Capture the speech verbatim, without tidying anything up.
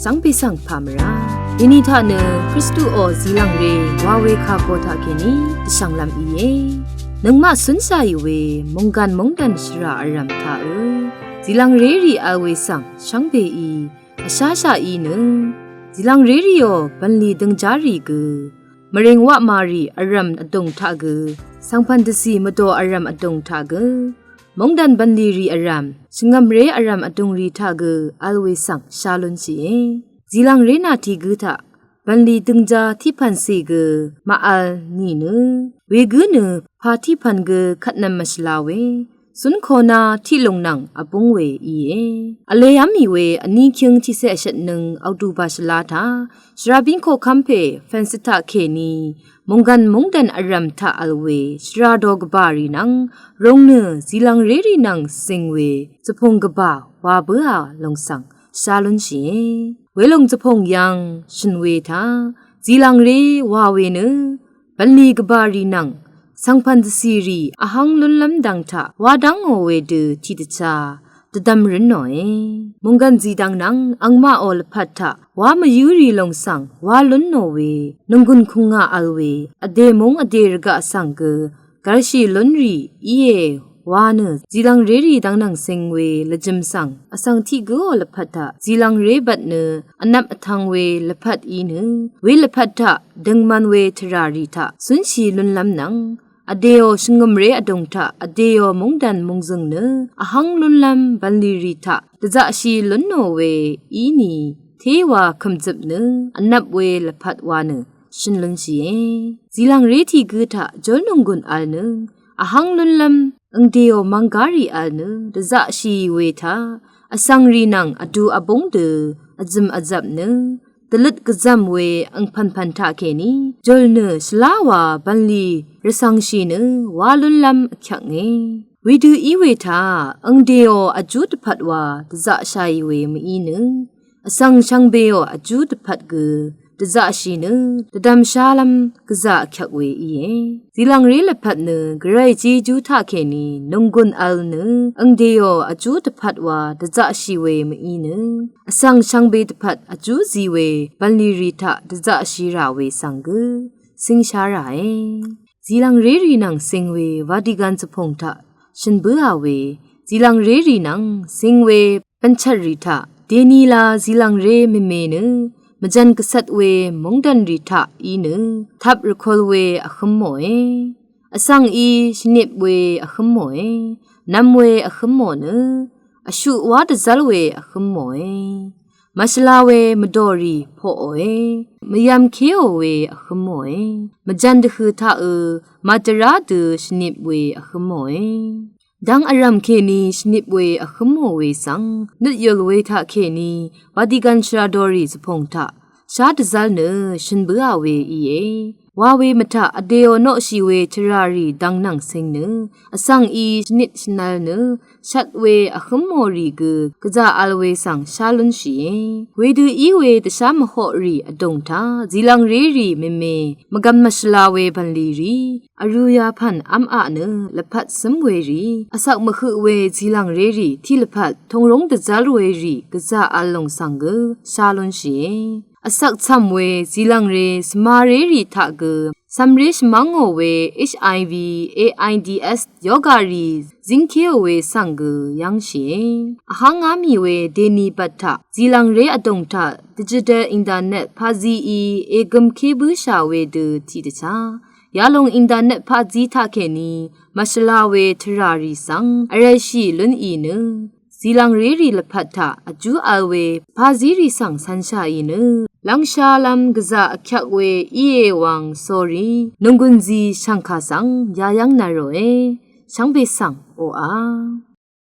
Shvngbe svng pà mvrá. Dini taq nø Kristuò zìlv̀ngré wa we kà kò taq kèní dvshv̀nglv́m íe. Nøngmaq cúnshàì we mònggàn móngdàn shvrà vrv̀m taqø zìlv̀ngré rì vl we svng shvngbeí vsháshàí nø zìlv̀ngré rìò bv̀nlì døngjá rì gø mvreng waqmà rì vrv̀m vdùng taq gø, svngpv̀n dvcì mvdò vrv̀m vdùng taq gø, móngdàn bv̀nlì rì vrv̀m, shvngø̀mré vrv̀m vdùng rì taq gø vl we svng shá lúnshìe. Zìlv̀ngré nà tìgǿ taq bv̀nlì døngjá tiqpv̀n cè gø màvl nìnø, wegǿ nø pà tiqpv̀n gø kvtnv̄m mvshvla we cúnkona tiqlùng nvng vbúng we íe. Vlev́m mì we vní kyǿng tiqcé vshvtnøng October shvlá taq shvrabíng koqkv́m pè Francis taq kèní mònggàn móngdàn vrv̀m taq vl we shvrado gvbà rì nvng rūng nø zìlv̀ngré rì nvng cing we zvpùng gvbà wa bǿà lòng svng shá lúnshìe. Welòng zvpùng yv́ng shø̀n we taq zìlv̀ngré wa we nø bv̀nlì gvbà rì nvng svngpv̀n dvcì rì vhv́ng lúnlv́m dvng taq wa dv́ngò we dø tiqdvchá dvdvm rǿnòe. Mònggàn zìdvng nvng angmaqò lvpat taq wa mvyǿ rì lòng svng wa lúnò we nònggùn kùngà vl we vdè múng vdè rvgaq svng gø gv̄lshì lún rì íe wa nø zìlv̀ngré rì dvng nvng cing we lvjø̀m svng vsvng tiqgǿò lvpat taq zìlv̀ngré bvt nø vnvp vtv̄ng we lvpat í nø, welvpat taq døngman we tvrà rì taq cúnshì lúnlv́m nvng vdèò shvngø̀mré vdùng taq vdèò móngdàn mòngzø̀ng nø vhv́ng lúnlv́m bv̀nlì rì taq dvzaqshì lúnò we íni téwa kø̀mzøp nø vnvp we lvpat wa nø shø̀n lúnshìe. Zìlv̀ngré tìgǿ taq júl nònggùn vl nø vhv́ng lúnlv́m angdèò mvnggá rì vl nø dvzaqshì we taq vsvng rì nvng vdu vbúng dø vzø̀m vzvp nø dvløt gvzv̀m we angpv̀npv̀n taq kèní jùl nø shvlá wa bv̀nlì rvcv̄ngshì nø wa lúnlv́m vkyvknge. Wedø í we taq angdèò vjú dvpvt wa dvzaqshàì we mví nø vsvng shvngbeò vjú dvpvt gø dvzaqshì nø dvdvmshálv́m gvzà vkyvk we íe. Zìlv̀ngré lvpat nø gvray jejú taq kèní nònggùn vl nø angdèò vjú dvpvt wa dvzaqshì we mví nø vsvng shvngbe dvpvt vjú zi we bv̀nlì rì taq dvzaqshì rà we svng gø cingshá ràe. Zìlv̀ngré rì nvng cing we Vatican zvpùng taq shø̀n bǿà we zìlv̀ngré rì nvng cing we bv̀nchvt rì taq dènila zìlv̀ngré mème nø mvjv̀n gvcvt we móngdàn rì taq í nø tvp rvkul we vhǿmòe. Vsvng í shvnip we vhǿmòe. Nv̄m we vhǿmò nø vshuq wá dvzv́l we vhǿmòe. Mvshvla we mvdòrì poqòe. Mvyv̄mkéò we vhǿmòe. Mvjv̀n dvhø̀ taqø màdvrá dø shvnip we vhǿmòe. Dvng vrv̀m kèní shvnip we vhǿmò we svng nøtyùl we taq kèní Vatican shvradòrì zvpùng taq shá dvzv́l nø shø̀n bǿà we íe. Wa we mvtaq vdèò noqshì we tvrà rì dvng nvng cing nø vsvng í shvnit shvnvl nø shvt we vhǿmò rì gø gvzà vl we svng shá lúnshìe. Wedø í we dvshá mvhoq rì vdùng taq zìlv̀ngré rì mème mvgvm mvshvla we bv̀nlì rì vrū yapv̀n v́m aq nø lvpat cǿm we rì vsvk mvhøq we zìlv̀ngré rì tiqlvpat tùngrúng dvzv́l we rì gvzà vl lòng svng gø shá lúnshìe. Vsvk cv̀m we zìlv̀ngré svmaré rì taq gø cv̀mré shvmv́ngò we HIV AIDS yoga rì zíngkéò we svng gø yv́ngshìe. Vhv́ngá mì we dèni bvt taq zìlv̀ngré vdùng taq digital internet paqzií ègømké bǿshà we dø tiqdvchá yalòng internet paqzí taq kèní mvshvla we tvrà rì svng vrv̄lshì lún ì nø zìlv̀ngré rì lvpat taq vjú vl we pazí rì svng cv̄nshàì nø lv́ngshálv́m gvzà vkyvk we íe wvng sórí nònggùn zì shv̀ngkà svng yayv́ng nvròe. Shvngbe svng oqà